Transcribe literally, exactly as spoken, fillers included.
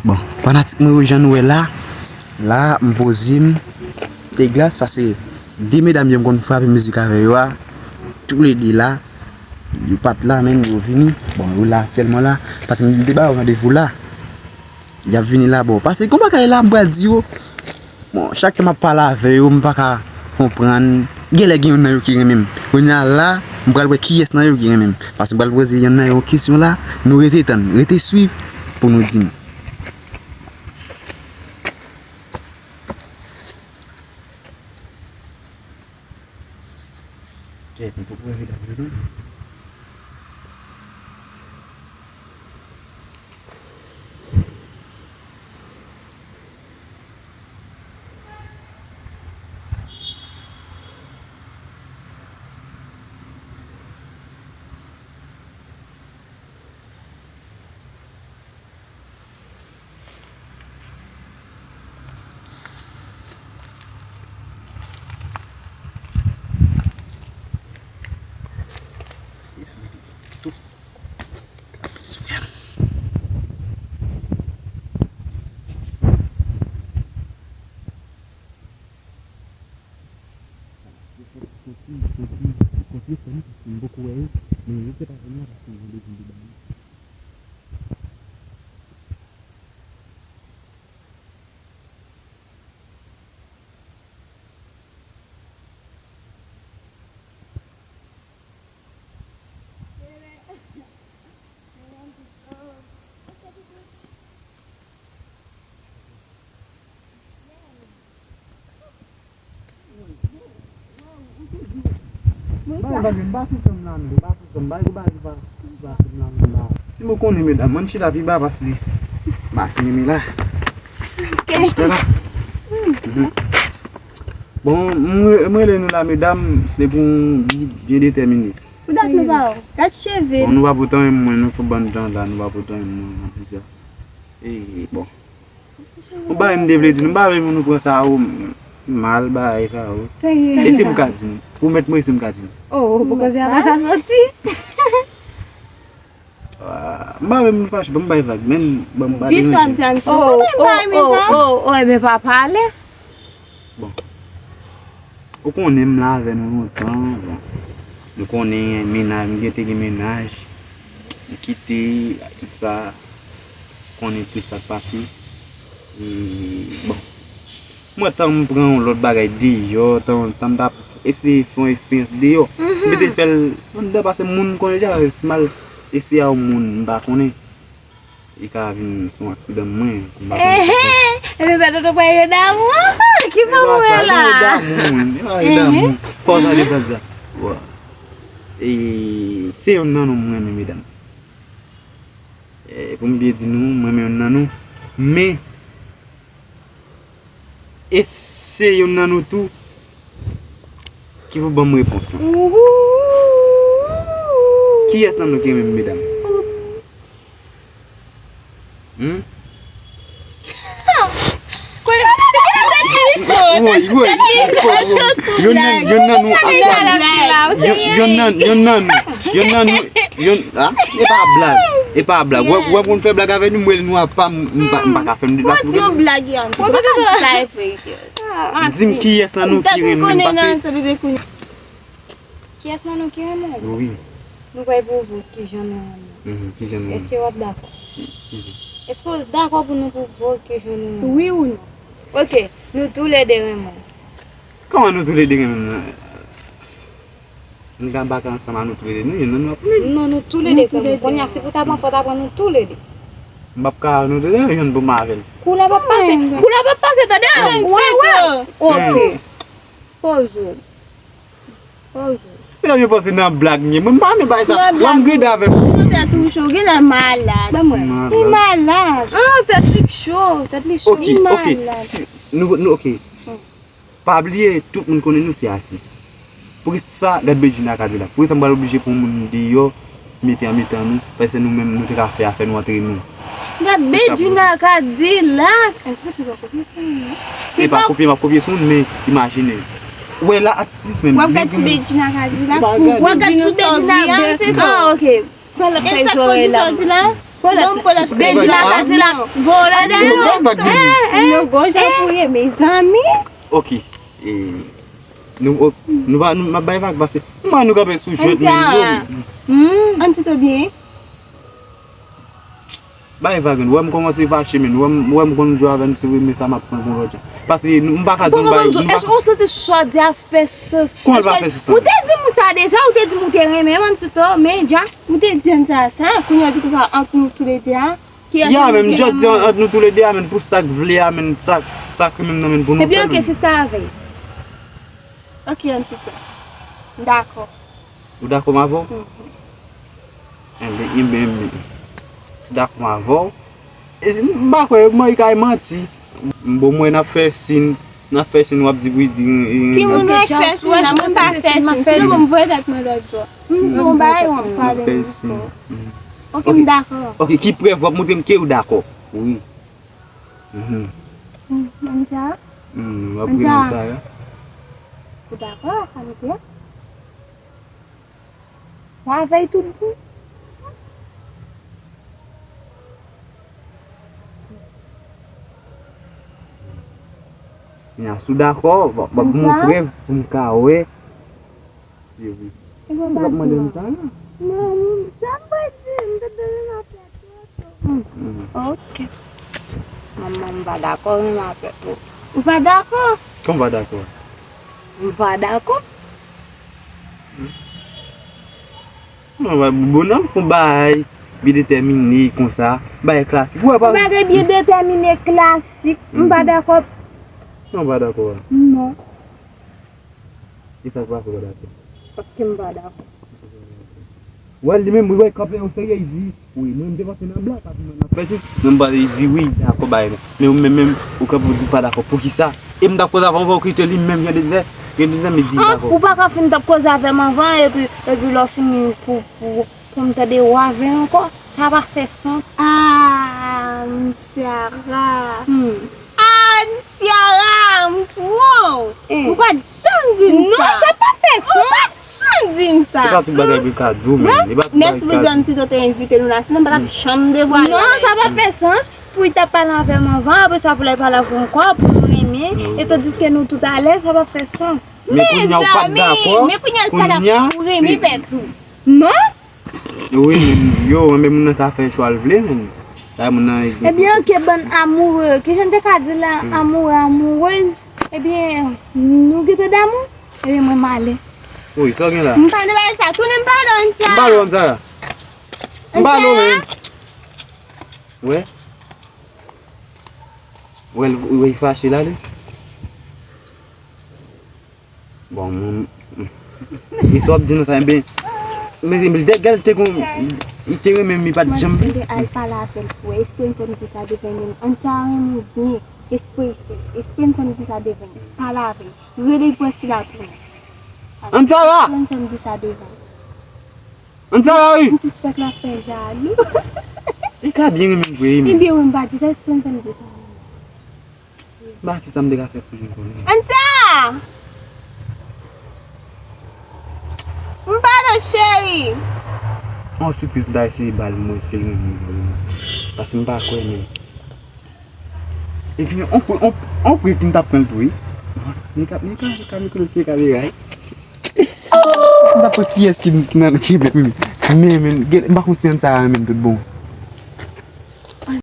Bon, fanatik mwen yo, jan nou wè la, la, m poze m, te glas, paske de medam yo m konn frape mizik avè yo a, toulede la, yo pa t la, men yo vini. Bon, yo la aktyèlman la, paske m te ba yo randevou la. Y ap vini la, bon, paske gon bagay la, m pral di yo, bon, chak tan m ap pale avè yo, m pa ka konprann. Genlè gen youn nan yo ki renmen m. Kounye a la, m pral wè kiyès nan yo ki renmen m. Paske m pral poze youn nan yo kesyon la, nou rete tann, rete swiv pou nou di m. Kontinye, kontinye, kontinye fè nou, paske m poko wè yo, men yo te pa vin la paske randevou m te ba yo. Bay bagay, m pa sou fè m la menm, m pa sou fè m, bay gwo bagay ki pa, ki pa fè m la menm la. Si mwen konnen medam, ann chita pi ba pase m a fini la. Ann chita la. Mhm. Bon, m re- m rele nou la medam, se pou yon bi byen detèmine. Pou dat nou pa wè. Gad cheve. Bon, nou pa pote anyen mwen, nou fè bann tan la, nou pa pote anyen mwen, m ap di sa. E, bon. Yon bagay m te vle di nou, m pa vle pou nou pran sa o mal, bagay sa o. Serye. E se m ka di nou. Pwomèt mwen, e se m ka di nou. Oh, pou koze a pa ka soti. Ah, m pa vle pou nou fache, ban m bay vag, men ban m pa deranje. Oh, oh, oh, oh, oh, ebyen pa pale. Bon. Ou konnen m la avè nou lontan, bon. Nou konnen mennaj, m gen te gen mennaj, m kite, tout sa, konnen tout sa k pase. E, bon. Mwen, tan m pran yon lòt bagay deyò, tan, tan m t ap eseye fè yon eksperyans deyò. M te fè l anndan, paske moun m konnen deja, si m al eseye a yon moun m pa konnen, li ka vin se yon aksidan mwen, pou m pa konnen. Ehe, epi pè Toto pral rele damou ankò, ki fè ou wè la? E pa sa, non, e damou, mwen. E pa rele damou. Fò w tande tande sa. Wa. E se youn nan nou m renmen, medam. E pou m byen di nou, m renmen youn nan nou. Men, e se youn nan nou tou ki pou ban m repons lan. Kiyès nan nou ki renmen m, medam? Hmm? Woy, woy. Youn nan, youn nan nou ap chwazi. Youn, youn nan, youn nan nou, youn nan nou, youn, ah, e pa blag, e pa blag. Wè, wè pou n fè blag avè nou, mwen nou ap pa, m pa, m pa ka fè m deplase pou nou. Di yon blag, Yann. Sa e verite. Di m kiyès nan nou ki renmen m pase. Kiyès nan nou ki renmen w? Wi. Nou pral pwouve w kijan nou renmen w. Mhm, kijan nou renmen m. Èske w ap dakò? Kijan? Èske w dakò pou nou pwouve w kijan nou renmen w? Wi ou non? Ok, nou toulède renmen w. Kòman nou toulède renmen m nan? Nou ka baka ansanm a nou toulède, nou, youn nan nou ap renmen m. Non, nou toulède renmen w. Kounye a, si pou ta pran, fò ta pran nou toulède. M p ap ka, nou toulède, youn pou m avè l. Kou la p ap pase, kou la p ap pase, tande? Wè, wè. Ok. Poze w. Poze w. Medam yo panse nan blag m ye. Mwen m pa renmen bagay sa. Lè m gride avè m. Sinon tèt ou cho, genlè malad. Ban mwen. Li malad. Ah, tèt li cho, tèt li cho. Ok, ok. Li malad. Si, nou, nou, ok. Pa bliye, tout moun konnen nou se atis. Poukisa, gad Bedjine a ka di la. Poukisa m pral oblije pran moun deyò, mete an mitan nou, paske nou menm nou te ka fè afè nou antre nou. Gad Bedjine a ka di la. Èske li pa kopye sou nou, non? E pa kopye, m ap kopye sou nou, men imajine. Ou wè la atis menm. W ap gad sou Bedjine a ka di la. W ap gad sou Bedjine a. Ah, ok. Pran lòt fèy zòrèy la. Kola. Benji la pa di la. Kola de nou. Yo gon jan pou ye, mezanmi. Ok. E, nou, o- nou va, nou, m ap bay vag, paske m wè nou kanpe sou jwèt, men yo. Antito byen. Bay vag, ou wè m kòmanse fache, men ou wè m, ou wè m konn jwe avè m, se wi, men sa m ap pran pou lòt jan. Paske m pa ka di yon bagay, m pa ka. Èske ou santi sa di a fè sans? Kòman l pa fè sans? Ou te di m sa deja, ou te di m ou te renmen m, Antito, men dja, ou te di m sa, sa, kounye a di konsa ant nou toulede a. Ya, men m just di ant nou toulede a, men pou sa k vle a, men sa, sa k renmen m nan, men pou nou fè l. Epi, ok, sista avè. Ok, Antito. M dakò. Ou dakò m avè w? Enben, enben, enben. Dakò m avè w. E si m pa kwè, mwen kay manti. Bon, mwen n ap fè sin, n ap fè sin, w ap di wi, di. Ki moun wè k fè sin, nan moun sa fè sin, sinon mwen voye tèt mwen lòt bò. M di yon bagay, w ap pale m ankò. Ok, m dakò. Ok, ki prèv w ap montre m ke ou dakò? Wi. Mhm. Antara? Hmm, w ap ri Antara. Ou dakò a sa m di a? Ou avè l tout bon. Nya, si w dakò, w ap, w ap ban m yon prèv pou m ka wè. Yo, wi. Ou p ap mande m sa, non? Non, sa m pral di, m te dwe renmen apre tou. Hmm. Ok. Manman, m pa dakò renmen apre tou. Ou pa dakò? Kòman w pa dakò? M pa dakò. Non, wè, bonòm fè yon bagay byen detèmine konsa, bagay klasik. Ou wè, pa. Yon bagay byen detèmine klasik, m pa dakò. Non, m pa dakò. Non. Kisa k pase, w pa dakò? Paske m pa dakò. Wè, li menm, wi, wè, kanpe o serye, li di, wi, mwen, m te panse nan blag, pa di mwen nan pèsin. Menm bagay, li di, wi, dakò, bagay, men ou menm, menm, ou kanpe, ou di pa dakò. Poukisa? E m t ap koze avè w, ou kite li menm, gen de zè, gen de zè, m di dakò. Ou pa ka fin t ap koze avè m anvan, epi, epi lè w fini pou, pou, pou m tande w avè ankò, sa pa fè sans. Ah, Antara. Hmm. Ah, Antara, m twò. Eh. Ou pa t janm di m sa. Non, sa pa fè sans. Ou pa t janm di m sa. Se pa tout bagay pou ka di w, men. E pa tout bagay pou ka di w. Nèg si bezwen Antito te envite nou la, sinon m pa t ap janm devwale. Non, sa pa fè sans. Pou li t ap pale avè m anvan, apre sa pou l al pale avè w ankò, pou nou renmen, e tandiske nou tout alèz, sa pa fè sans. Men kounye a ou pa t dakò, men kounye a l pa dakò, ou renmen pèt ou. Non? Wi, men yo, men moun nan ka fè chwa l vle, men. La, moun nan. Ebyen, ok, bann amoureux. Kijan n te ka di la, amoureux, amoureuse? Ebyen, nou gentan damou? Ebyen, mwen m ale. Wi, sa w gen la? M pa nan bagay sa. Tounen m pale w, Antara. M pale w, Antara. M pale w, men. Wè. Wè, l, wè, l fache la, li. Bon, moun. E sa w ap di nan sa, enben. Mezanmi, dègè l te gon, li te renmen m, li pa t janm. Mwen te al pale avè l pou wè, espre m fè m di sa devan li. Antara renmen w byen, espre l fè, espre m fè m di sa devan li. Pale avè l. Rele l pou wè si l a tounen. Antara! Espre m fè m di sa devan li. Antara, wi! M sispèk l ap fè jalou. Li ka byen renmen m vre, wi, men. Ebyen, wi, m pa di sa, espre m fè m di sa. Ba, kisa m te ka fè pou jwenn konnen? Antara! M pale w, cheri! On sipriz m ta eseye ba l, mwen, si l renmen m vrèman. Paske m pa kwè, men. Epi, on, on, on pri ki m t ap pran l tou, wi. Ni ka, ni ka, ni ka, ni ka, se kamera, wi. M t ap pran kiyès ki, ki nan, ki renmen m. Men, men, gen, m pa konn si Antara renmen m tout bon.